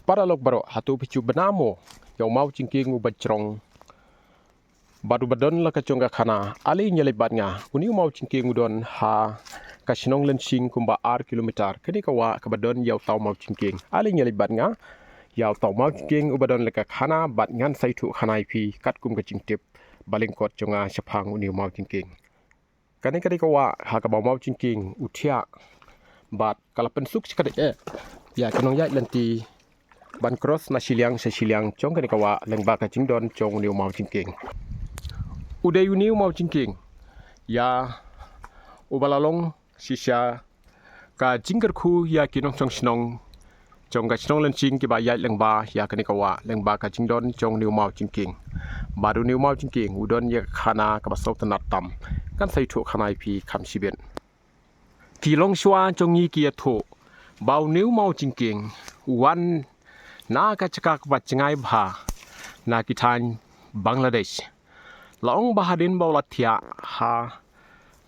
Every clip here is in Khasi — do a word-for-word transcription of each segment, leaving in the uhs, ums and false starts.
Paralok baroh, hato phi ju bna mo ïa u maw jingkieng uba jrong bad uba don la ka jong ka khana? Ale ïa leit bad nga. Une u maw jingkieng u don ha ka shnong Lynshing kumba ar kilometer. Kane ka wah kaba don ïa uta u maw jingkieng. Ale ïa leit bad nga ïa uta u maw jingkieng uba don la ka khana bad ngan sa ïathuh khana ïa phi katkum ka jingtip ba lyngkot jong nga shaphang une u maw jingkieng. Kane ka dei ka wah ha kaba u maw jingkieng u thiah bad ka la pynsuk shikatdei eh ïa ki nongïaid lynti ban cross na shiliang sha shiliang jong kane ka wah lyngba ka jingdon jong une u maw jingkieng. U dei une u maw jingkieng ïa uba la long shisha ka jingkyrkhu ïa ki nongshong shnong jong ka shnong Lynshing kiba ïaid lyngba ïa kane ka wah lyngba ka jingdon jong une u maw jingkieng. Bad une u maw jingkieng u don ïa ka khana kaba sngewtynnat tam. Ngan sa ïathuh khana ïa phi kham shibit. Ki longshuwa jong ngi ki ïathuh ba une u maw jingkieng u wan na ka jaka kaba jngai bha na ki thaiñ Bangladesh. La ong ba hadien ba u la thiah ha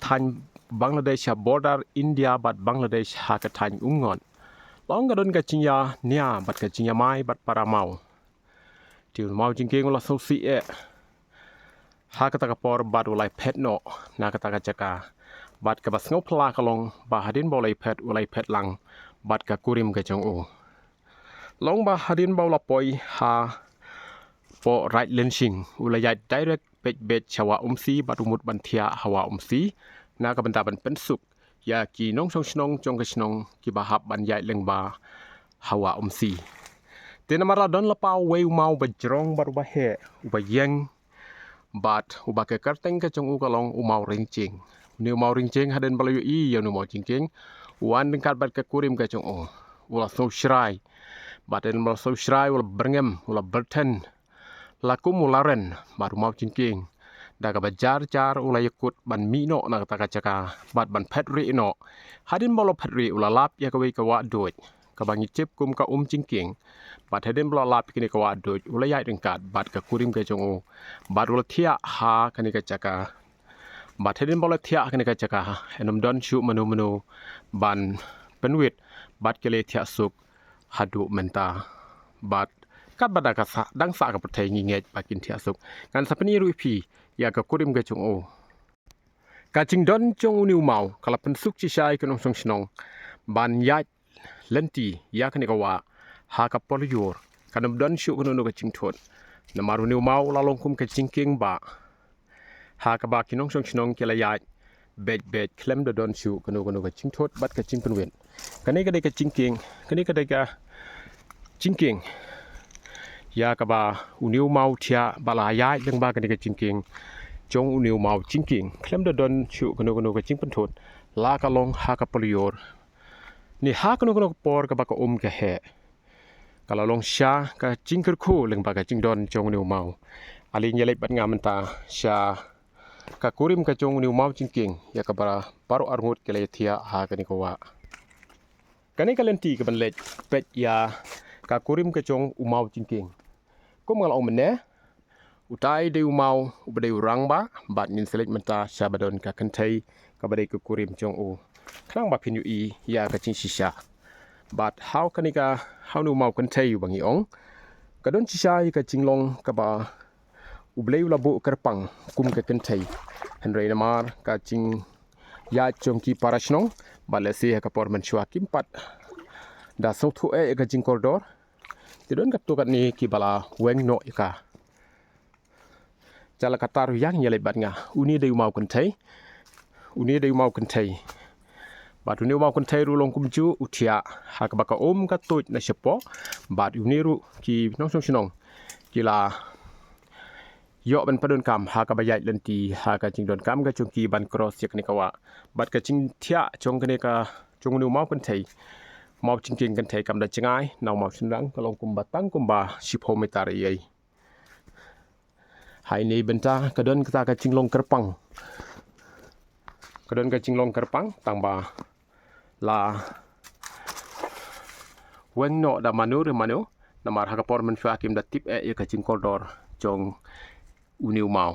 thaiñ Bangladesh, ha border India bad Bangladesh, ha ka thaiñ Umngot, la ong ka don ka jingïania bad ka jingïamai bad para maw. Te u maw jingkieng u la sngewsih eh ha kata ka por bad u la ïaphet noh na kata ka jaka. Bad kaba sngewphylla ka long ba hadien ba u la ïaphet, u la ïaphet lang bad ka kurim ka jong u. La ong ba hadien ba u la poi hapoh Raid Lynshing, u la ïaid direct beit beit sha Wah Umsi bad u mut ban thiah ha Wah Umsi na ka bynta ban pynsuk ïa ki nongshong shnong jong ka shnong kiba hap ban ïaid lyngba ha Wah Umsi. Te namar la don la paw uwei u maw uba jrong bad uba heh, uba ïeng, bad uba ka kyrteng ka jong u ka long u maw Ringching. Une u maw Ringching hadien ba la ïohi ïa une u maw jingkieng, u wan ryngkat bad ka kurim ka jong u. U la sngewshrai. Bad hadien ba la sngewshrai u la byrngem, u la byrthen. La kum u la ren bad u maw jingkieng. Da kaba jar jar u la ïakut ban mih noh na kata ka jaka bad ban phet rieh noh. Hadien ba u la phet rieh u la lap ïa kawei ka wah duid kaba ngi tip kum ka um jingkieng. Bad hadien ba u la lap ïa kane ka wah duid u la ïaid ryngkat bad ka kurim ka jong u. Bad u la thiah ha kane ka jaka. Bad hadien ba u la thiah ha kane ka jaka, ym don shuh mano mano ban pynwit bad ki la thiah suk haduh mynta. Bad katba da ka sah, dang sah ka pyrthei ngi ngeit ba kin thiah suk. Ngan sa pyni ruh ïa phi ïa ka kurim ka jong u. Ka jingdon jong une u maw ka la pynsuk shisha ïa ki nongshong shnong ban ïaid lynti ïa kane ka wah ha ka por lyiur. Kan ym don shuh kano kano ka jingthut. Namar une u maw u la long kum ka jingkieng bah ha kaba ki nongshong shnong ki la ïaid beit beit khlem da don shuh kano kano ka jingthut bad ka jingpynwit. Kane ka dei ka jingkieng, kane ka dei ka jingkieng ïa kaba une u maw thiah ba la ïaid lyngba kane ka jingkieng jong une u maw jingkieng khlem da don shuh kano kano ka jingpynthut. La ka long ha ka por lyiur ne ha kano kano ka por kaba ka um ka heh. Ka la long shisha ka jingkyrkhu lyngba ka jingdon jong une u maw. Ale ïa leit bad nga mynta sha ka kurim ka jong une u maw jingkieng ïa kaba baroh arngut ki la ïathiah ha kane ka wah. Kane ka lynti kaban leit peit ïa ka kurim ka jong u maw jingkieng. Kum nga la ong mynne, utai dei u maw uba dei u rangbah bad ngin sa leit mynta sha ba don ka kynthei kaba dei ka kurim jong u. Khnang ba phin ïohi ïa ka jingshisha. Bad ha kane ka, ha une u maw kynthei uba ngi ong, ka don shisha ïa ka jinglong kaba U Blei u la buh kyrpang kum ka kynthei. Hynrei namar ka jingïaid jong ki para shnong bad lehse ha ka por mynshuwa kim pat da sngewthuh eh ïa ka jingkordor, te don katto katne kiba la weng noh ïa ka. Jala katta ruh ïa ngin ïa leit bad nga. Une dei u maw kynthei. Une dei u maw kynthei. Bad une u maw kynthei ruh long kumjuh u thiah ha kaba ka um ka tuid na shapoh. Bad une ruh ki nongshong shnong ki la ïoh ban pyndonkam ha kaba ïaid lynti ha ka jingdonkam ka jong ki ban cross ïa kane ka wah. Bad ka jingthiah jong kane ka jong une u maw kynthei, maw jingkieng kynthei kam da jngai na u maw shynrang, ka long kumba tang kumba shiphew meter ei ei. Ha ine i bynta ka don kata ka jinglong kyrpang. Ka don ka jinglong kyrpang tang ba la weng noh da mano re mano, namar ha ka por mynshuwa kim da tip eh ïa ka jingkordor jong une u maw.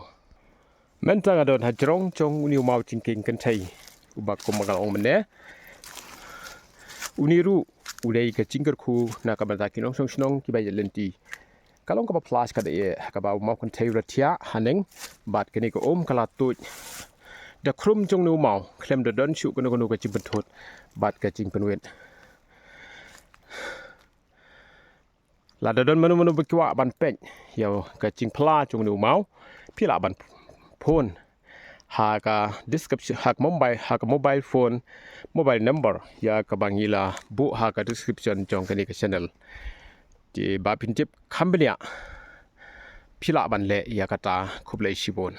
Mynta nga don ha jrong jong une u maw jingkieng kynthei uba kum ba nga la ong mynne. Une ruh u dei ka jingkyrkhu na ka bynta ki nongshong shnong kiba ïaid lynti. Ka long kaba pla shkatdei, kaba u mawkynthei u la thiah haneng bad kane ka um ka la tuid da khrum jong une u maw khlem da don shuh kano kano ka jingpynthut bad ka jingpynwit. Lada don mano mano ba kwah ban peit ïa ka jingphla jong une u maw, phi lah ban phone ha ka description, ha ka mobile, ha ka mobile phone, mobile number ïa kaba ngi la buh ha ka description jong kane ka channel. Te ba phin tip kham bniah, phi lah ban leh ïa kata. Khublei shibun.